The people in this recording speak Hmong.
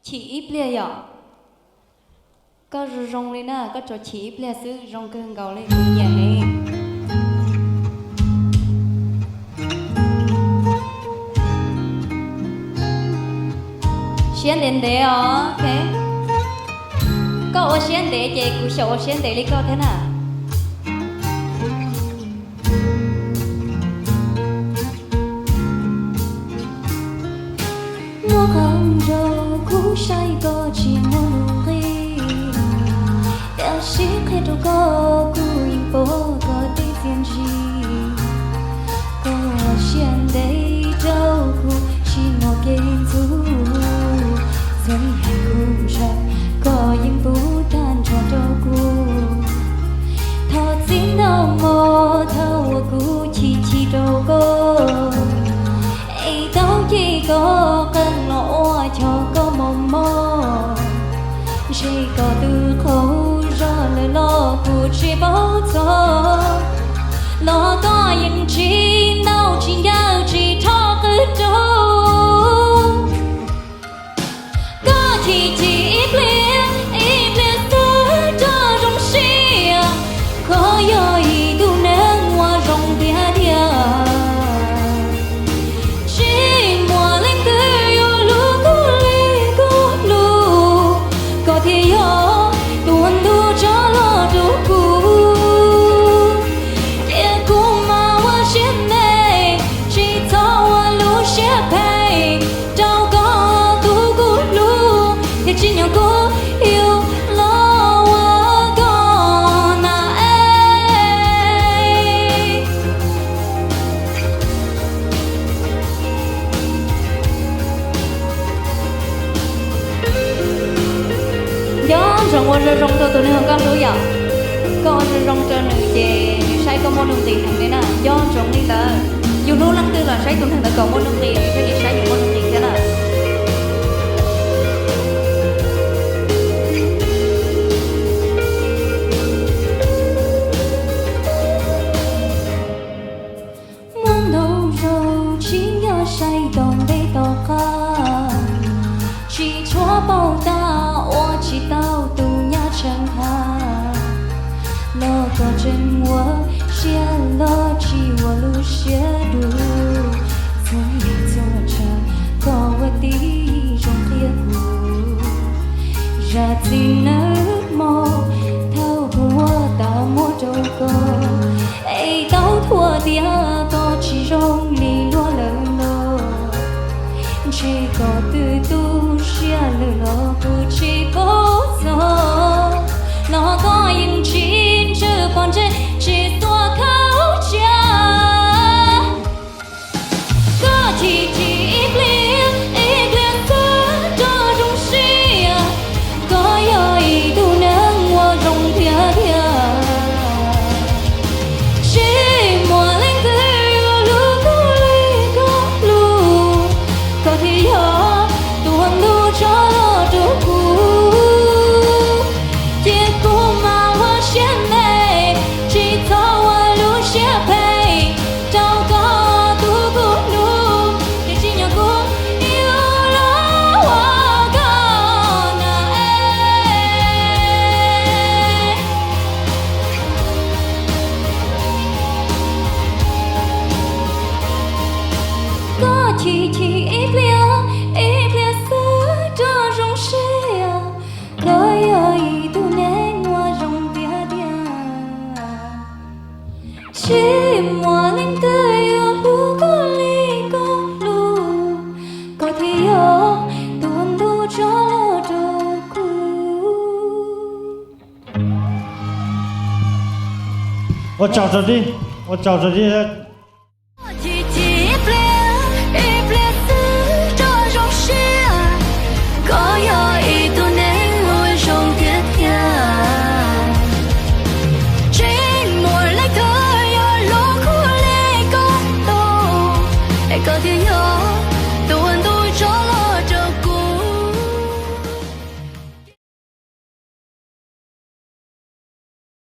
Chim ib pliag yom. Koj zoo zoo li na, koj tsuas chim ib pliag xwb zoo kawg nkaus li, kuv nyiam heev. Siab ntev ntev os. Koj ua siab ntev ces kuv xyaum ua siab ntev li koj thiab na. Muaj qee zaus kuv saib koj tsis muaj nuj nqis, tiam sis qhia rau koj kuv yeej pom koj tej txiaj ntsig. Koj siab ntev rau kuv tsis muaj kev ntxub, txawm yog kuv ntshaw koj yeej pub tag nrho rau kuv. Thov txim ntau mog thaum uas kuv chim chim rau koj, es tau ces koj qee los ua chov koj mos mos. Ntshe koj twb qaug zog lawm los kuv tsis paub txog, los koj yeej tsis ntaus tsis ncaws tsis rho qw rau. Koj chim chim ib pliag, ib pliag xwb rau zoo siab, koj yog ib tug neeg uas zoo tiag tiag. Tsis muaj leej twg yuav hlub kuv li kuv hlub koj thiaj yog tus ua ntu tso los rau kuv. Cia kuv mam ua siab ntev, tsis txhob ua lub siab phem rau koj tus kuv hlub, thiaj tsim nyog kuv yug los ua koj na es. Nco ntsoov ua zoo zoo rau tus neeg uas koj hlub yom. Koj ua zoo zoo rau nws ces nws saib koj muaj nuj nqis heev li na. Nco ntsoov li ntawd, yus hlub leej twg los saib tus neeg ntawd kom muaj nuj nqis, nws thiaj li saib yus muaj nuj nqis thiab na. Muaj ntau zaus tsis nco saib tom ntej tom qab, tsis tshua paub tas ua tsis tau tus nyab tshee hab. Los koj tseem ua siab loj tsis ua lub siab dub, txhua yam txhua tsav koj ua tib zoo qhia kuv. Zam txim nawb mog, thaum kuv ua tau muag rau koj, es tau thuam tias koj tsis zoo li luag lawm los, ntshe koj twb tu siab lawm los kuv tsis paub txog, los koj yeej tsis ntshaw pom ntsej tsis tuaj khaub tsiab. Koj chim chim ib pliag, ib pliag xwb rau zoo siab, koj yog ib tug neeg uas zoo tiag tiag. Tsis muaj leej twg yuav hlub kuv li koj hlub, koj thiaj yog tus ua ntu tso los rau kuv. Cia kuv mam ua siab ntev, tsis txhob ua lub siab phem rau koj tus kuv hlub, thiaj tsim nyog kuv yug los ua koj na es. Koj chim chim ib pliag, ib pliag xwb rau zoo siab, koj yog ib tug neeg uas zoo tiag tiag. Tsis muaj leej twg yuav hlub koj li koj hlub, koj thiaj yog tus ua ntu tso los rau kuv. Ua tsaug rau tib, ua tsaug rau tib.